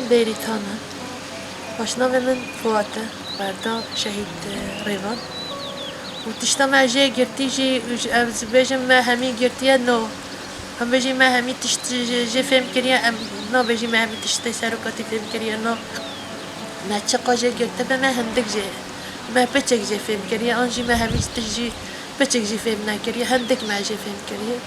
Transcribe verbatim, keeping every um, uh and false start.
Bêrîtan e. Paşnavê min Fuat e, berda şehîd, e, Rêvan. Û tişta me jê girtî jî, û ji, ez bêjim me hemî girtiye, no. Em bêjî me hemî tişt jê, jê fêm kiriye, em nabêjî me hemî tiştê serokatî fêm kiriye, no. Me çiqa jê girtibe, me hindik jê, me piçek jê fêm kiriye, an jî me hemî tişt jî, piçek jî fêm nekiriye, hindik me jê fêm kiriye.